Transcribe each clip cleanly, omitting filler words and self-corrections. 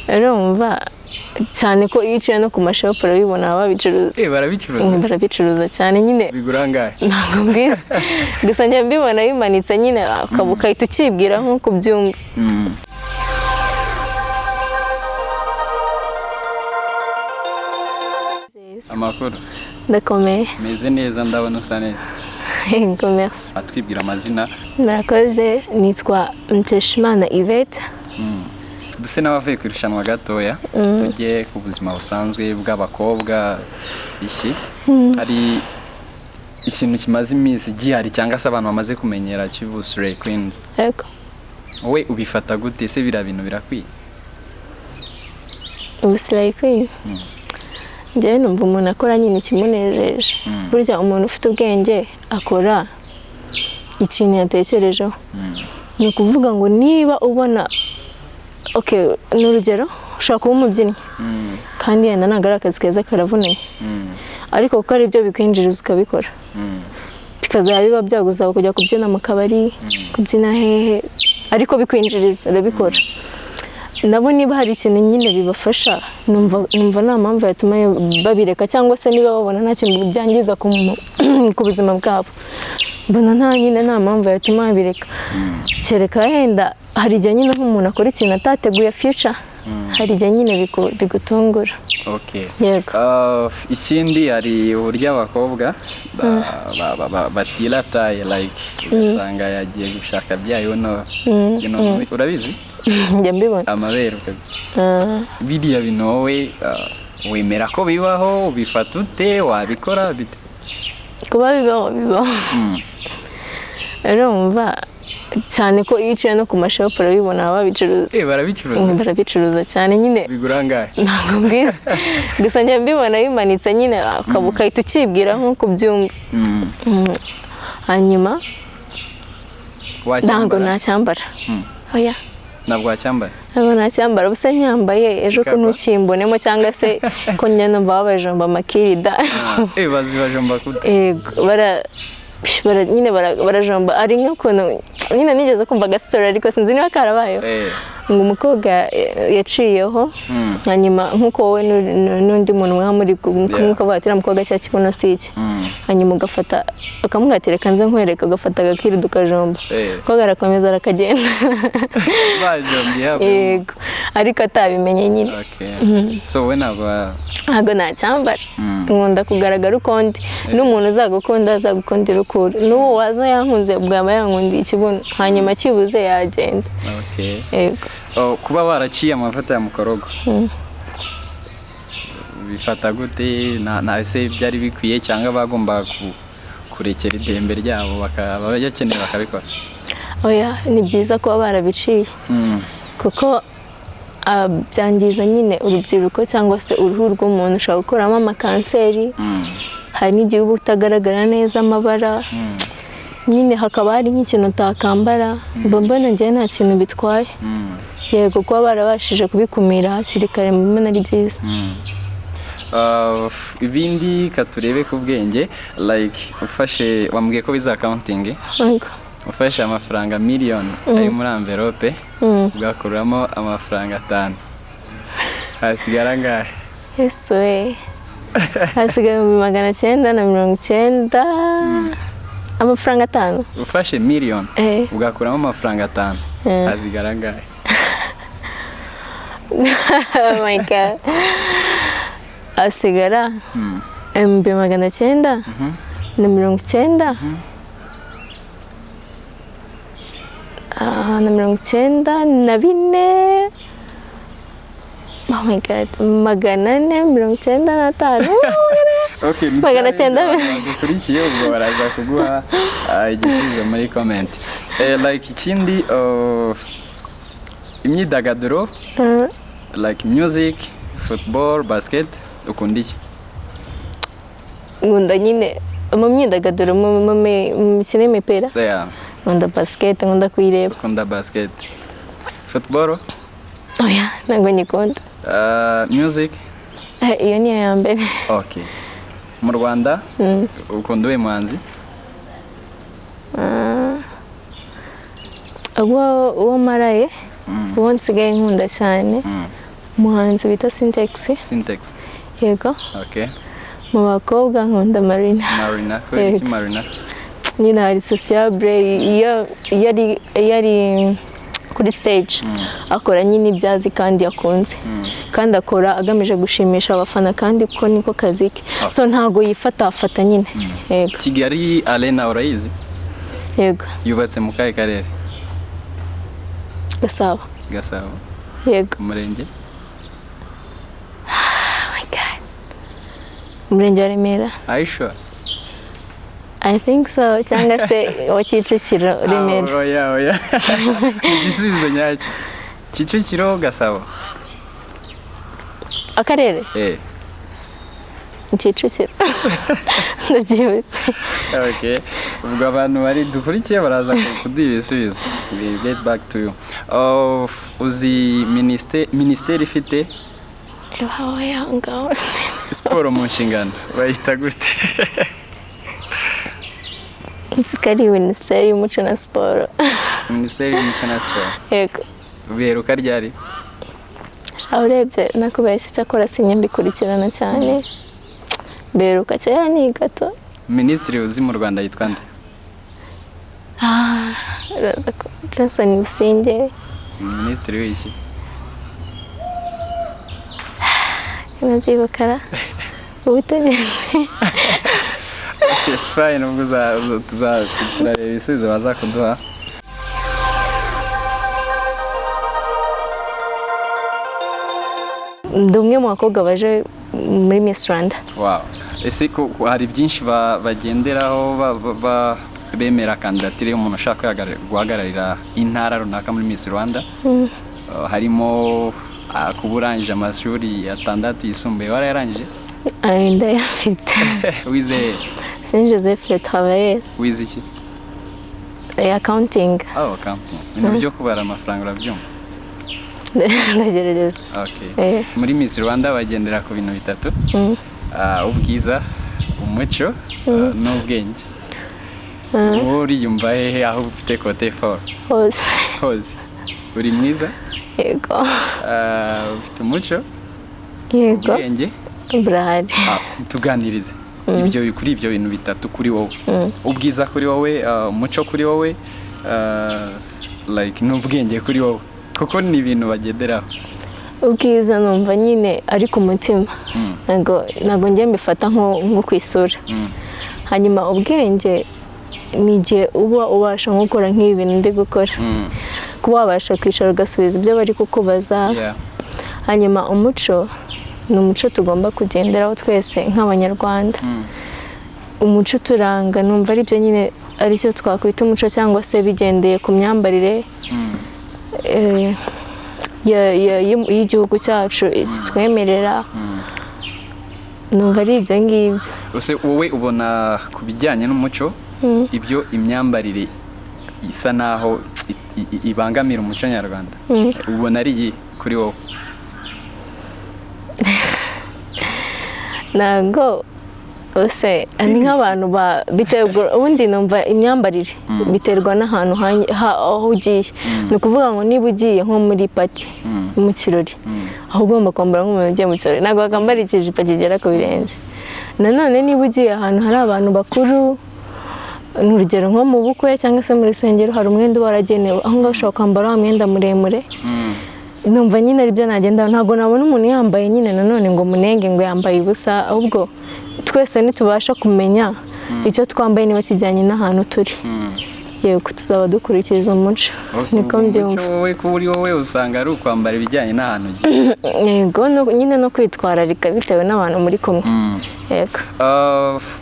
Urumva cyane ko iyo uciye no ku mashopu urabibona, baba babicuruza. Eh, barabicuruza? Barabicuruza cyane nyine. Bigura angahe? Ntabwo mbizi, gusa njya mbibona bimanitse nyine, ukaba ukahita ukibwira nk'uko ubyumva. Amakuru? Ndakomeye. Meze neza, ndabona usa neza. Yego, merci. Atwibwira amazina. Murakoze, nitwa Muteshimana Yvette. Duse n'abavuye ku irushanwa gatoya, tujye ku buzima busanzwe bw'abakobwa. Iki hari ikintu kimaze iminsi gihari cyangwa se abantu bamaze kumenyera cy'ubu Slay Queens. Yego. Wowe ubifata gute se? Biriya bintu birakwiye? Ubu Slay Queen, njyewe numva umuntu akora nyine ikimunejeje. Burya umuntu ufite ubwenge akora ikintu yatekerejeho. Ni ukuvuga ngo niba ubona, okay, ni urugero, ushobora kuba umubyinnyi kandi yenda ntabwo ari akazi keza, karavunanye, ariko kuko ari byo bikwinjiriza ukabikora, bikazaba biba byagusaba kujya kubyina mu kabari, kubyina hehe, ariko bikwinjiriza urabikora. Nabo niba hari ikintu nyine bibafasha, numva nta mpamvu yatuma babireka, cyangwa se niba babona nta kintu byangiza ku buzima bwabo, mbona nta nyine nta mpamvu yatuma babireka, kereka wenda hari igihe nyine nk'umuntu akora ikintu atateguye future, hari igihe nyine bigutungura. Yego. Ikindi, hari uburyo abakobwa batirataye, like ugasanga yagiye gushaka bya you know, urabizi? Njya mbibona. Amabere biriya bintu, wowe wemera ko bibaho? Ubifata ute? Wabikora bite? Kuba bibaho, bibaho. Urumva cyane ko iyo uciye no ku mashopu urabibona, baba babicuruza. Eh, barabicuruza? Barabicuruza cyane nyine. Bigura angahe? Ntabwo mbizi, gusa njya mbibona bimanitse nyine, ukaba ukahita ukibwira nk'uko ubyumva. Hanyuma ntabwo Wacyambara? nacyambara, oya. Ntabwo wacyambara? Ntabwo nacyambara. Ubuse nyambaye ejo ko Kikagwa? ntukimbonemo, cyangwa se ko njya numva babajomba amakirida. Eh, bazibajomba gute? Yego, bara nyine barajomba. Ari nk'ukuntu nyine nigeze kumva agasitori, ariko sinzi niba karabayeho, ngo umukobwa yaciyeho, hanyuma nk'uko wowe n'undi muntu mwaba muri kumwe, ukavuga ati: "Uriya mukobwa cya kibuno si iki." Hanyuma ugafata ukamubwira ati: "Reka nze nkwereke," ugafata agakirida ukajomba. Umukobwa arakomeza arakagenda. Bajombye havuyemo. Yego, ariko atabimenye nyine. Okay. So wowe ntabwo Ntabwo nacyambara. Nkunda kugaragara uko ndi, n'umuntu uzagukunda azagukundira ukuri, n'uwo waza yankunze ubwo yaba yankundiye ikibuno, hanyuma kibuze yagenda. Yego. Oh, kuba waraciye amavuta ya mukorogo bifata gute? Na ese byari bikwiye cyangwa bagomba kurekera idembe ryabo bakaba bayakeneye bakabikora? Oya, ni byiza kuba barabiciye, kuko byangiza nyine urubyiruko cyangwa se uruhu rw'umuntu, ushobora gukuramo amakanseri. Hari n'igihe uba utagaragara neza, amabara nyine, hakaba hari nk'ikintu utakambara. Mba mbona njyewe nta kintu bitwaye. Yego, kuba barabashije kubikumira hakiri kare mba mbona ari byiza. Ibindi katurebe ku bwenge, like ufashe, wambwiye ko biza accounting. Yego. Ufashe amafaranga miliyoni ari muri envelope, ugakuramo amafaranga 5, hasigara angahe? Yesu we, hasigaye 990,000, amafaranga 5. Ufashe miliyoni ugakuramo amafaranga 5, hasigara angahe? Oh my God, hasigara 990,000 na 94, oh my God, 495. Okay, ni 900. Challenge bagukurikiye, ubwo baraza kuguha igisubizo muri comment. Like ikindi, imyidagaduro, like music, football, basket, ukunda iki? Nkunda nyine mu myidagaduro, mu mikino y'imipira. Nkunda basket, nkunda kuyireba. Ukunda basket, football? Oya, ntabwo nyikunda. Music? Iyo niyo ya mbere. Okay, mu Rwanda ukunda uwuhe muhanzi? Uwo maraye, uwo nsigaye nkunda cyane. Umuhanzi bita Sintex. Sintex. Yego. Okay. Mu bakobwa nkunda Marina. Marina, kubera iki Marina? Nyine hari sociable, iyo ari kuri stage akora nyine ibyo azi kandi yakunze, kandi akora agamije gushimisha abafana, kandi kuko niko kazi ke, so ntago yifatafata nyine, yego. Kigali Arena urayizi? Yego. Yubatse mu kahe karere? Gasabo. Gasabo? Yego. Umurenge? Oh my God, Umurenge wa Remera. Are you sure? I think so, cyangwa se wa Kicukiro, Remera. Ah, oya, oya, igisubizo nyacyo, Kicukiro, Gasabo? Akarere? Eh. Kicukiro, ndabyibutse. Okay, ubwo abantu bari dukurikiye baraza kuduha ibisubizo. We get back to you. Oh, uzi minisiteri ifite Iwawe aho ngaho. siporo mu nshingano bayita gute? Nzi ko ari Minisiteri y'Umuco na Siporo. Minisiteri y'Umuco na Siporo. Yego. Biheruka ryari? Sha, urebye nakubeshye, cyakora sinyambikurikirana cyane, mberuka kera ni gato. Minisitiri uzi mu Rwanda yitwa nde? Ah, uraza ko Johnson Busingye. Minisitiri w'iki? Nabyibukara, ubutegetsi. Okay, it's fine. Ubwo turareba ibisubizo baza kuduha. Ndi umwe mu bakobwa baje muri Miss Rwanda. Wow. Ese ko hari byinshi bagenderaho bemera kandidatire y'umuntu ushaka guhagararira intara runaka muri Miss Rwanda? Harimo kuba urangije amashuri atandatu yisumbuye. Warayarangije? Ayo ndayafite. Wize? Saint Joseph Le Travailleur. Wize iki? Accounting. Oh, accounting. Ibintu byo kubara amafaranga urabyumva? Ndagerageza. Okay. Eh. Muri Miss Rwanda bagendera ku bintu bitatu: ubwiza, umuco, n'ubwenge. Wowe uriyumva hehe aho ufite côté fort? Hose. Hose uri mwiza? Yego. Ufite umuco? Yego. Ubwenge? Burahari. Tuganirize ibyo, kuri ibyo bintu bitatu kuri wowe: ubwiza kuri wowe, umuco kuri wowe, like n'ubwenge kuri wowe, kuko ni ibintu bagenderaho. Ubwiza numva nyine ari ku mutima, ntabwo njye mbifata nko ku isura. Hanyuma ubwenge ni igihe uba ubasha nko gukora nk'ibi bintu ndi gukora, kuba wabasha kwicara ugasubiza ibyo bari kukubaza. Hanyuma umuco ni umuco tugomba kugenderaho twese nk'Abanyarwanda, umuco uturanga. Numva aribyo nyine, aricyo twakwita umuco, cyangwa se bigendeye ku myambarire y'igihugu cyacu kitwemerera. Numva ari ibyo ngibyo. Ese wowe ubona ku bijyanye n'umuco, ibyo imyambarire isa naho ibangamira umuco nyarwanda, ubona ari iyi kuri wowe? Ntabwo use ni nk'abantu ba biterwa, ubundi numva imyambarire biterwa n'ahantu aho ugiye. Ni ukuvuga ngo niba ugiye nko muri party, mu kirori, aho ugomba kwambara nk'umuntu ugiye mu kirori, ntabwo wakambara ikijipo kigera ku birenge. Nanone niba ugiye ahantu hari abantu bakuru, ni urugero nko mu bukwe cyangwa se mu rusengero, hari umwenda uba waragenewe aho ngaho, ushobora kwambara wa mwenda muremure. Numva nyine aribyo nagenda. Ntabwo nabona umuntu yambaye nyine nanone ngo munenge ngo yambaye ubusa, ahubwo twese nitubasha kumenya icyo twambaye niba kijyanye n'ahantu turi, yego, tuzaba dukurikiza umuco. Niko mbyumva. Umuco wowe kuri wowe usanga ari ukwambara ibijyanye n'ahantu ugiye? Yego, nyine no kwitwararika bitewe n'abantu muri kumwe, yego.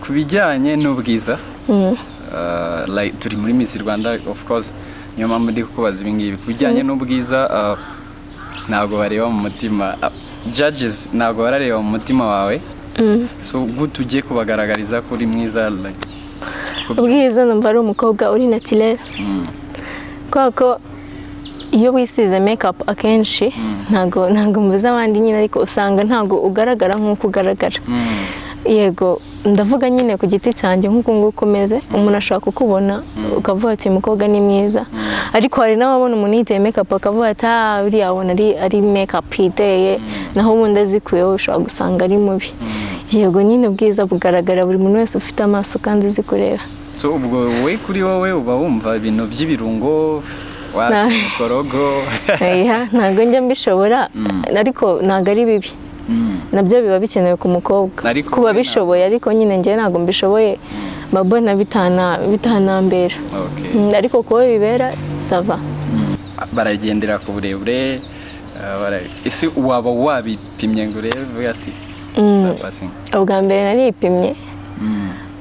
Ku bijyanye n'ubwiza, like, turi muri Miss Rwanda, of course niyo mpamvu ndi kukubaza ibi ngibi. Ku bijyanye n'ubwiza, ntabwo bareba mu mutima. Judges ntabwo barareba mu mutima wawe, so gute ugiye kubagaragariza ko uri mwiza, like, Ubwiza numva ari umukobwa uri naturel, kubera ko iyo wisize make-up akenshi, ntabwo mvuze abandi nyine, ariko usanga ntabwo ugaragara nk'uko ugaragara. Yego. Ndavuga nyine ku giti cyanjye, nk'uku nguku umeze, umuntu ashobora kukubona ukavuga ati: "Uyu mukobwa ni mwiza." Ariko hari n'ababona umuntu yiteye makeup bakavuga ati: "Ah, uriya abona ari makeup yiteye," naho ubundi azikuyeho ushobora gusanga ari mubi. Yego nyine, ubwiza bugaragara buri muntu wese ufite amaso kandi uzi kureba. So ubwo wowe, kuri wowe, uba wumva ibintu by'ibirungo wa korogo? Oya, ntabwo njya mbishobora, ariko ntabwo ari bibi, nabyo biba bikenewe ku mukobwa Ariko kuba wowe bishoboye, ariko nyine njyewe ntabwo mbishoboye, mbabona bitanambera. Ariko kuba bibera, ça va. Baragendera ku burebure, ese waba wabipimye ngo urebe, uvuge ati "Ndapasinga"? Ubwa mbere naripimye,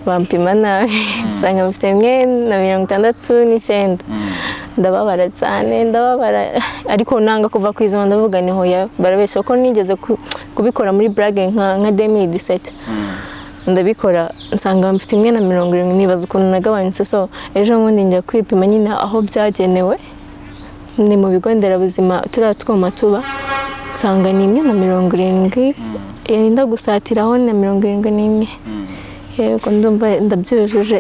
bampima nabi, nsanga mfite 1.69, ndababara cyane, ndababara, ariko nanga kuva ku izima. Ndavuga ni hoya, barabeshya, kuko nigeze kubikora muri blague nka 2017, ndabikora nsanga mfite 1.70, nibaza ukuntu nagabanyutse. So ejo bundi njya kwipima nyine aho byagenewe, ni mu bigo nderabuzima, turiya twuma tuba, nsanga ni 1.70, yenda gusatiraho na 71. Yego, ndumva ndabyujuje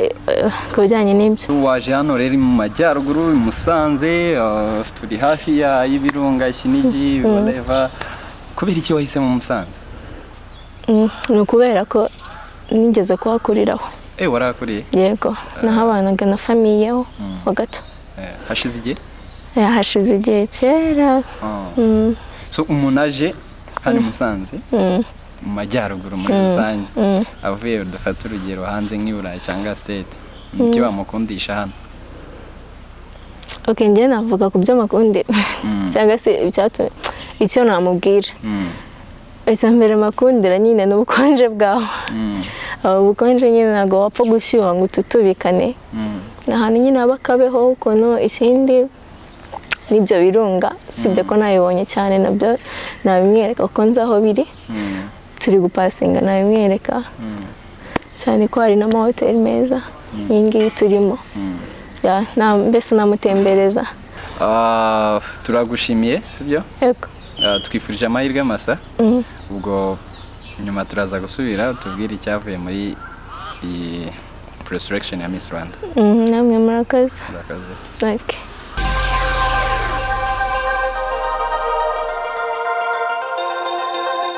ku bijyanye n'ibyo. Waje hano rero mu majyaruguru i Musanze, turi hafi y'ibirunga, Kinigi, whatever. Kubera iki wahisemo Musanze? Ni ukubera ko nigeze kuhakuriraho. Warakuriye? Yego, nahabanaga na famille ho ho gato. Hashize igihe? Hashize igihe kera. So umuntu aje hano i Musanze, mu majyaruguru muri rusange, avuye, dufate urugero, hanze nk'i Burayi cyangwa States, icyo bamukundisha hano? Ok, njye navuga ku by'amakundi cyangwa se icyatumye, icyo namubwira, icya mbere makundira nyine ni ubukonje bwaho. Ubukonje nyine, ntabwo wapfa gushyuha ngo ututubikane. Ni ahantu nyine haba akabeho ukuntu. Ikindi n'ibyo birunga, sibyo ko nabibonye cyane, nabyo nabimwereka kuko nzi aho biri, turi gupasinga, nabimwereka cyane ko hari n'amahoteli meza iyi ngiyi turimo. Ya, mbese namutembereza. Ah, turagushimiye, sibyo? Yego. Ah, twifurije amahirwe masa. Ubwo nyuma turaza gusubira tubwire icyavuye muri iyi preselection ya Miss Rwanda. Namwe murakoze. Murakoze. Okay.